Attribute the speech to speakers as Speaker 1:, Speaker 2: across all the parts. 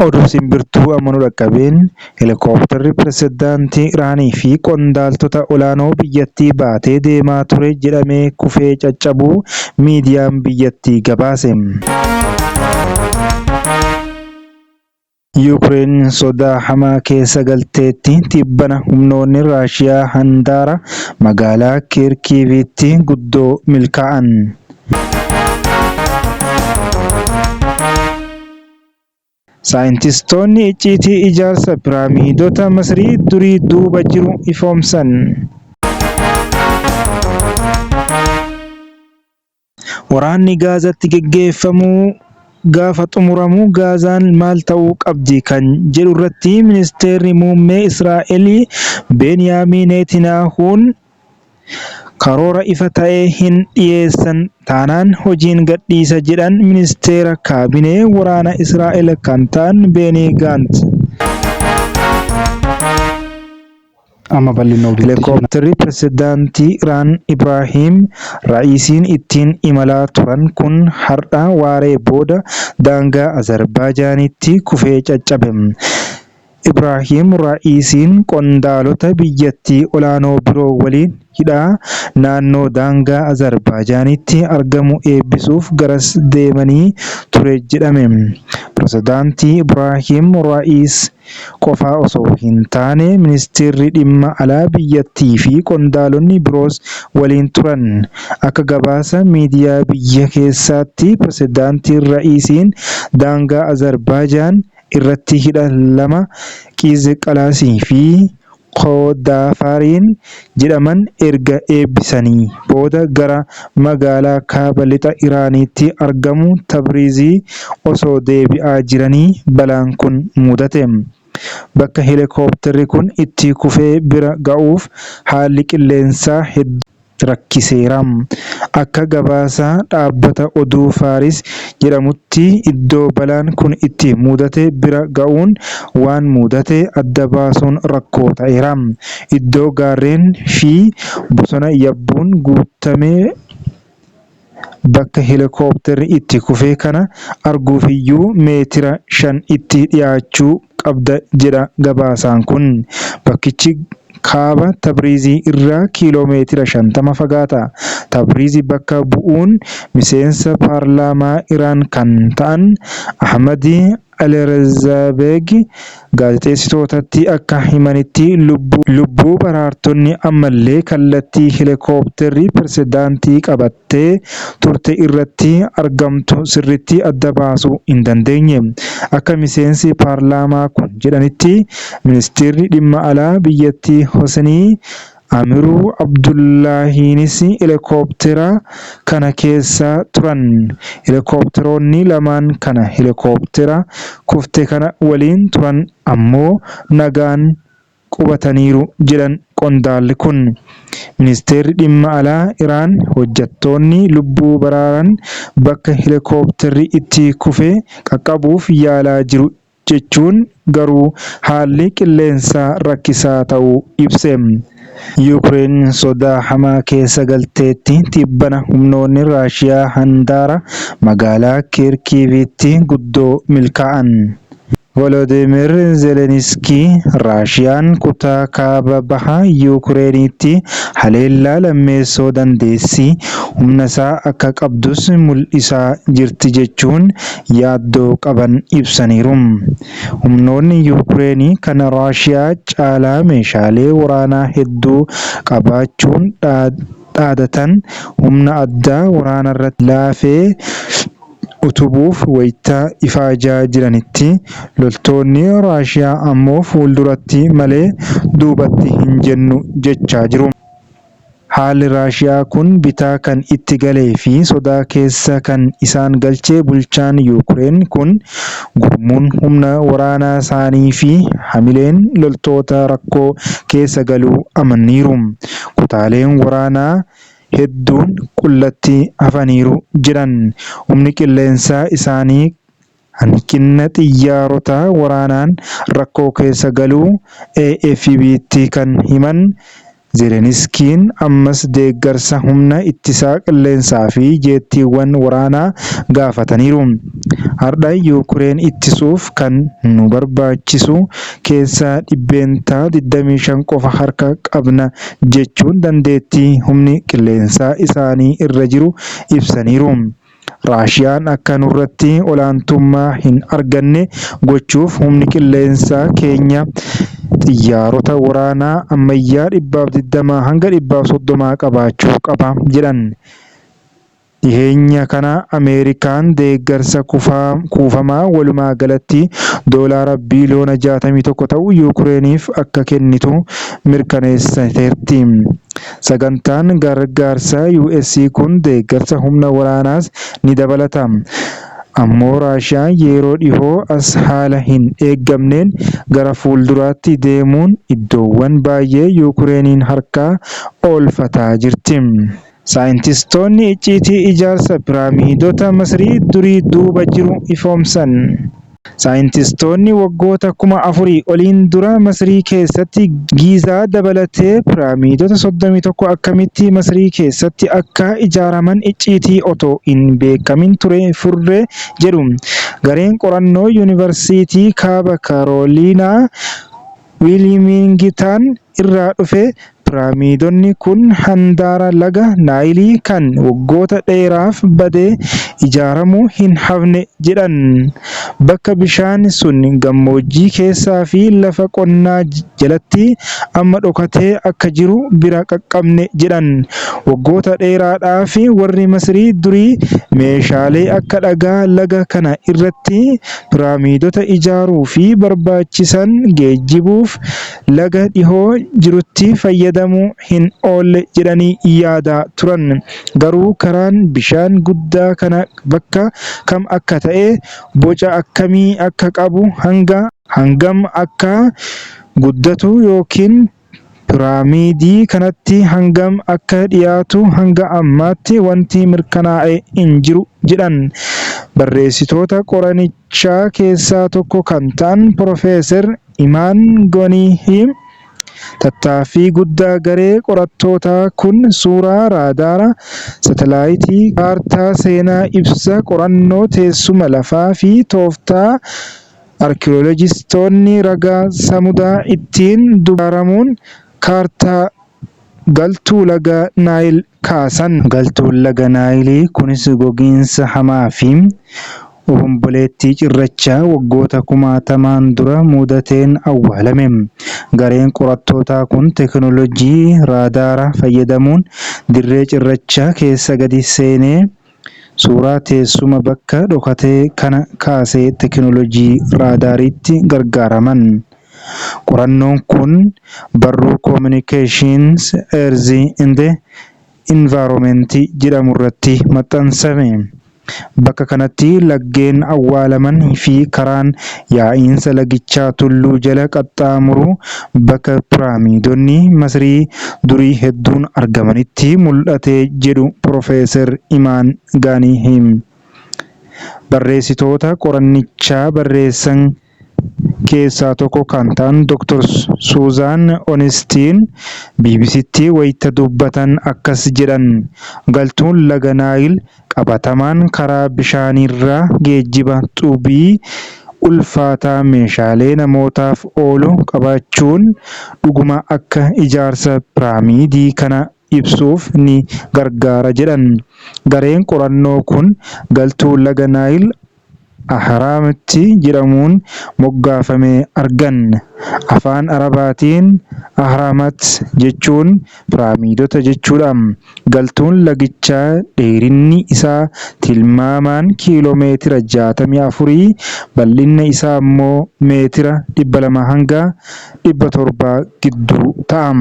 Speaker 1: Oduu simbirtuu amma nu dhaqqabeen heelikooptarri pirezidaantii Iraanii fi qondaaltota olaanoo biyyattii baatee deemaa ture jedhame kufee caccabuu miidiyaan biyyattii gabaase. Yuukireen sodaa hamaa keessa galteetti. Tibbana humnoonni Raashiyaa handaara magaalaa Keerkiivitti guddoo milkaa'an. Saayintistoonni icciitii ijaarsa piraamiidota Masrii durii duuba jiru ifoomsan. Waraanni Gaazaatti geggeeffamu gaafa xumuramu Gaazaan maal ta'uu qabdi kan jedhurratti ministeerri muummee Israa'el Beeniyaamin Neetinaahuun karoora ifa ta'e hin dhiyeessan taanaan hojiin gadhiisa jedhan ministeera kaabinee waraana Israa'el kan ta'an Beenii Gaant.
Speaker 2: Amma bal'inna oduutti ceena.
Speaker 1: Helikopterri Pirezidaantii Iraan Ibraahim Ra'iisiin ittiin imalaa turan kun har'a waaree booda daangaa Azarbaajaanitti kufee caccabe. Ibraahim Ra'iisiin qondaalota biyyattii olaanoo biroo waliin hidhaa naannoo daangaa Azarbaajaanitti argamu eebbisuuf garas deemanii ture jedhame. Pirezidaantii Ibraahim Ra'iis qofaa osoo hin taane ministeerri dhimma alaa biyyattii fi qondaalonni biroos waliin turan. Akka gabaasa miidiyaa biyya keessaatti pirezidaantiin Ra'iisiin daangaa Azarbaajaan irratti hidha lama Qiiz-Qalaasii fi Koodaafaariin jedhaman erga eebbisanii booda gara magaalaa kaaba lixa Iraanitti argamu Tabriizii osoo deebi'aa jiranii balaan kun mudate. Bakka heelikooptarri kun itti kufee bira ga'uuf haalli qilleensaa hedduu rakkiseera. Akka gabaasa dhaabbata oduu Faaris jedhamutti iddoo balaan kun itti mudate bira ga'uun waan mudate adda baasuun rakkoo ta'eera. Iddoo gaarreen fi bosona yabbuun guutame bakka heelikooptarri itti kufe kana arguufiyyuu meetira 5 itti dhiyaachuu qabda jedha gabaasaan kun. Bakkichi kaaba Tabriizii irraa kiiloo meetira 50 fagaata. Tabriiz bakka bu'uun miseensa paarlaamaa Iraan kan ta'an Ahmad Alirezaabeeg gaazexeessitootatti akka himanitti lubbuu baraartonni ammallee kallattii heelikooptarri pirezidaantii qabattee turte irratti argamtu sirriitti adda baasuu hin dandeenye. Akka miseensi paarlaamaa kun jedhanitti ministeerri dhimma alaa biyyattii Hosenii Amiruu Abdullaahiinis heelikooptera kana keessa turan. Heelikoopteroonni lamaan kana heelikooptera kufte kana waliin turan ammoo nagaan qubataniiru jedhan qondaalli kun. Ministeerri dhimma alaa Iraan hojjettoonni lubbuu baraaran bakka heelikooptarri itti kufe qaqqabuuf yaalaa jiru jechuun garuu haalli qilleensaa rakkisaa ta'uu ibse. Yuukireen sodaa hamaa keessa galteetti. Tibbana humnoonni Raashiyaa handaara magaalaa Keerkiivitti guddoo milkaa'an. Volodimir Zeleniskii Raashiyaan kutaa kaaba baha Yuukireenitti haleellaa lammeessoo dandeessi, humnasaa akka qabdus mul'isaa jirti jechuun yaaddoo qaban ibsaniiru. Humnoonni Yuukireen kan Raashiyaa caalaa meeshaalee waraanaa hedduu qabaachuun dhaadatan humna addaa waraanarratti laafee utubuuf wayita ifaajaa jiranitti loltoonni Raashiyaa ammoo fuulduratti malee duubatti hin jennu jechaa jiru. Haalli Raashiyaa kun bitaa kan itti galee fi sodaa keessa kan isaan galche bulchaan Yuukireen kun gurmuun humna waraanaasaanii fi hamileen loltootaa rakkoo keessa galuu amaniiru. Kutaaleen waraanaa hedduun qullatti hafaniiru jedhan. Humni qilleensaa isaanii hanqina xiyyaarota waraanaan rakkoo keessa galuu AFP'tti kan himan Zelenskiin ammas deeggarsa humna ittisaa qilleensaa fi jeettiiwwan waraanaa gaafataniiru. Har'a Yukureen ittisuuf kan nu barbaachisu keessaa 25% qofa harka qabna jechuun dandeettii humni qilleensaa isaanii irra jiru ibsaniiru. Raashiyaan akka nurratti olaantummaa hin arganne gochuuf humni qilleensaa keenya xiyyaarota waraanaa ammayyaa 120 hanga 130 qabaachuu qaba jedhan. Dhiheenya kana Ameerikaan deeggarsa kuufamaa walumaa galatti doolaara biiliyoona 61 ta'u Yukureeniif akka kennitu mirkaneessiteerti. Sagantaan gargaarsaa US kun deeggarsa humna waraanaas ni dabalata. Ammoo Raashiyaan yeroo dhihoo as haala hin eegamneen gara fuulduraatti deemuun iddoowwan baay'ee Yukureeniin harkaa oolfataa jirti. Saayintistoonni icciitii ijaarsa piraamiidota Masrii durii duuba jiru ifoomsan. Saayintistoonni waggoota 4000 oliin dura Masrii keessatti Giizaa dabalatee piraamiidota 31 akkamitti Masrii keessatti akka ijaaraman icciitii otoo hin beekamin ture furre jedhu. Gareen qorannoo Yuunivarsiitii Kaaba Karooliinaa Wiilmingitan irraa dhufe piraamiidonni kun handaara laga Naayilii kan waggoota dheeraaf badee ijaaramuu hin hafne jedhan. Bakka bishaan sun gammoojjii keessaa fi lafa qonnaa jalatti amma dhokatee akka jiru bira qaqqabne jedhan. Waggoota dheeraadhaaf warri Masrii durii meeshaalee akka dhagaa laga kana irratti piraamiidota ijaaruu fi barbaachisan geejjibuuf laga dhihoo jirutti fayyadamuu hin oolle jedhanii yaadaa turan. Garuu karaan bishaan guddaa kana bakka kam akka ta'e, boca akkamii akka qabu, hanga hangam akka guddatu yookiin piraamiidii kanatti hangam akka dhiyaatu hanga ammaatti wanti mirkanaa'e hin jiru jedhan. Barreessitoota qoranichaa keessaa tokko kan ta'an Profeesar Imaan Gonihiim tattaaffii guddaa garee qorattootaa kun suuraa raadaara, saatalaayitii, kaartaa seenaa ibsa qorannoo teessuma lafaa fi tooftaa arkiyoolojistoonni ragaa samudaa ittiin dubbaramuun kaartaa galtuu laga Naayil kaasan. Galtuun laga Naayilii kunis gogiinsa hamaa fi obomboleettii cirrachaa waggoota kumaatamaan dura mudateen awwaalame. Gareen qorattootaa kun teekinooloojii raadaara fayyadamuun dirree cirrachaa keessa gadi seenee suuraa teessuma bakka dhokatee kana kaasee teekinooloojii raadaariitti gargaaraman. Qorannoon kun barruu Communications Earth and Environment jedhamu irratti maxxansame. Bakka kanatti laggeen awwaalaman fi karaan yaa'iinsa lagichaa tulluu jala qaxxaamuru bakka piraamiidonni Masrii durii hedduun argamanitti mul'ate jedhu Profeesar Imaan Gaanihiim. Barreessitoota qorannichaa barreessan keessaa tokko kan ta'an Dr. Suuzaan Onestiin BBCtti wayita dubbatan akkas jedhan: Galtuun laga Naayil qabatamaan karaa bishaanirraa geejjiba xubii ulfaataa meeshaalee namootaaf oolu qabaachuun dhuguma akka ijaarsa piraamiidii kana ibsuuf ni gargaara jedhan. Gareen qorannoo kun galtuu laga Naayil Ahraamti jedhamuun moggaafame argan. Afaan Arabaatiin Ahramat jechuun piraamiidota jechuudha. Galtuun lagichaa dheerinni isaa tilmaamaan kiiloomeetira 64, bal'inni isaa immoo meetira 200 hanga 700 gidduu ta'a.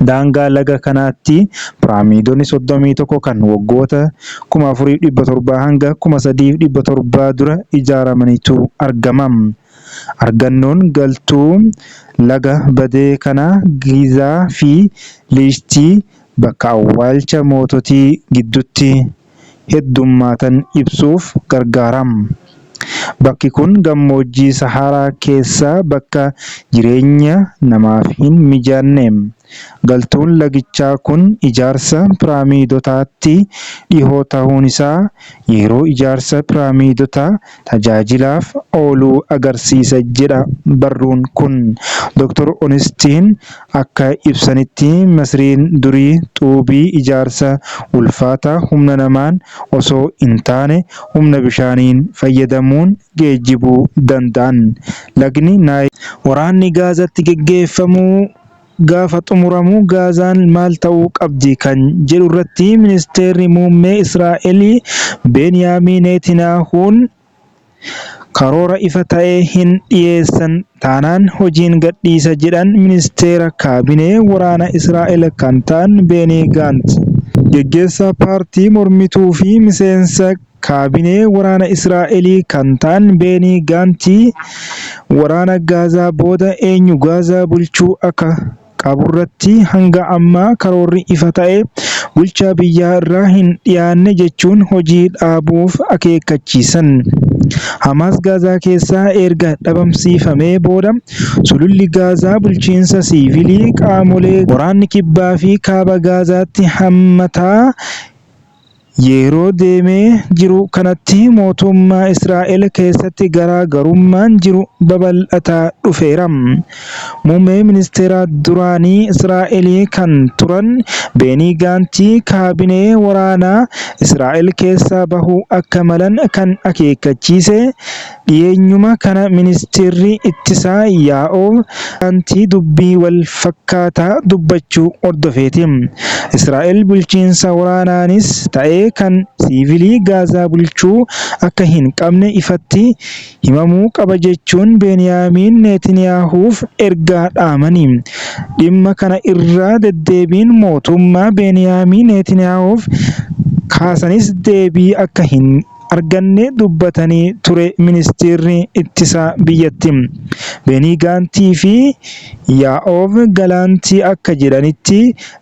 Speaker 1: Daangaa laga kanaatti piraamiidonni 31 kan waggoota 4700 hanga 3700 dura ijaaramanitu argama. Argannoon galtuu laga badee kana Giizaa fi Liishtii bakka awwaalcha moototii gidduutti heddummaatan ibsuuf gargaara. Bakki kun gammoojjii Saharaa keessaa bakka jireenya namaaf hin mijanne. Galtuun lagichaa kun ijaarsa piraamiidotaatti dhihoo ta'uun isaa yeroo ijaarsa piraamiidotaa tajaajilaaf ooluu agarsiisa jedha barruun kun. Dr. Onistiin akka ibsanitti Masriin durii xuubii ijaarsa ulfaataa humna namaan osoo hin taane humna bishaaniin fayyadamuun geejjibuu danda'an. Lagni Naayil waraanni Gaazaatti geggeeffamuu gaafa xumuramu Gaazaan maal ta'uu qabdi kan jedhu irratti ministeerri muummee Israa'el Beeniyaamin Neetinaahuun karoora ifa ta'e hin dhiyeessan taanaan hojiin gadhiisa jedhan ministeera kaabinee waraana Israa'el kan ta'an Beenii Gaant. Geggeessaa paartii mormituu fi miseensa kaabinee waraana Israa'elii kan ta'an Beenii Gaantii waraana Gaazaa booda eenyu Gaazaa bulchuu akka qaburratti hanga ammaa karoorri ifa ta'e bulchaa biyyaa irraa hin dhiyaanne jechuun hojii dhaabuuf akeekkachiisan. Hamaas Gaazaa keessaa erga dhabamsiifamee booda sululli Gaazaa bulchiinsa siivilii qaamolee waraanni kibbaa fi kaaba Gaazaatti hammataa yeroo deemee jiru kanatti mootummaa Israa'el keessatti garaa garummaan jiru babal'ataa dhufeera. Muummee ministeera duraanii Israa'el kan turan Beenii Gaantii kaabinee waraanaa Israa'el keessaa bahuu akka malan kan akeekkachiise dhiyeenyuma kana ministeerri ittisaa Yaa'oob Gaantii dubbii wal fakkaataa dubbachuu hordofeeti. Israa'el bulchiinsa waraanaanis ta'ee kan siivilii Gaazaa bulchuu akka hin qabne ifatti himamuu qaba jechuun Beeniyaamin Neetiniyaahuuf ergaa dhaamani. Dhimma kana irra deddeebiin mootummaa Beeniyaamin Neetiniyaahuuf kaasanis deebii akka hin arganne dubbatanii ture ministeerri ittisaa biyyattii. Beenii Gaantii fi Yaa'oob Galaantii akka jedhanitti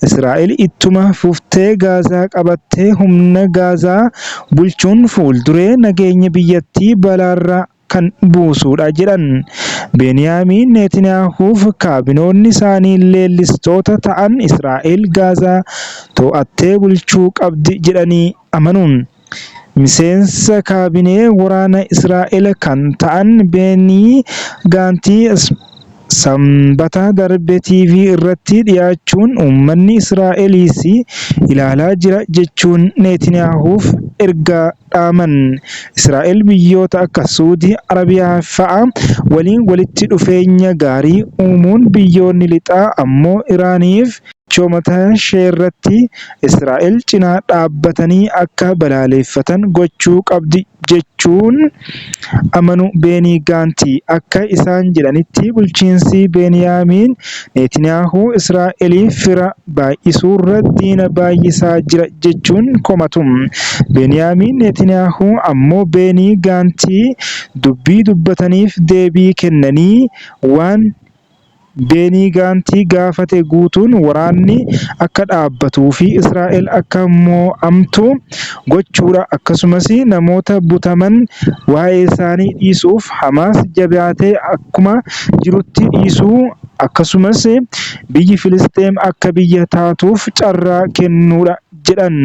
Speaker 1: Israa'el ittuma fuftee Gaazaa qabattee humna Gaazaa bulchuun fuulduree nageenya biyyattii balaarra kan buusudha jedhan. Beeniyaamin Neetiniyaahuuf kaabinoonni isaanii leellistoota ta'an Israa'el Gaazaa to'attee bulchuu qabdi jedhanii amanuun. Miseensa kaabinee waraana Israa'el kan ta'an Beenii Gaantii Sanbata darbe TV irratti dhiyaachuun uummanni Israa'elis ilaalaa jira jechuun Neetiniyaahuuf ergaa dhaaman. Israa'el biyyoota akka Suudii Arabiyaa fa'a waliin walitti dhufeenya gaarii uumuun biyyoonni lixaa ammoo Iraaniif michoomata isheerratti Israa'el cinaa dhaabbatanii akka balaaleffatan gochuu qabdi jechuun amanu Beenii Gaantii. Akka isaan jedhanitti bulchiinsi Beeniyaamin Neetiniyaahuu Israa'eliif fira baay'isuurra diina baay'isaa jira jechuun komatu. Beeniyaamin Neetiniyaahuu ammoo Beenii Gaantii dubbii dubbataniif deebii kennanii waan Beenii Gaantii gaafate guutuun waraanni akka dhaabbatuu fi Israa'el akka mo'amtu gochuudha. Akkasumas namoota butaman waa'ee isaanii dhiisuuf Hamaas jabaatee akkuma jirutti dhiisuu akkasumas biyyi Filisxeem akka biyya taatuuf carraa kennuudha jedhan.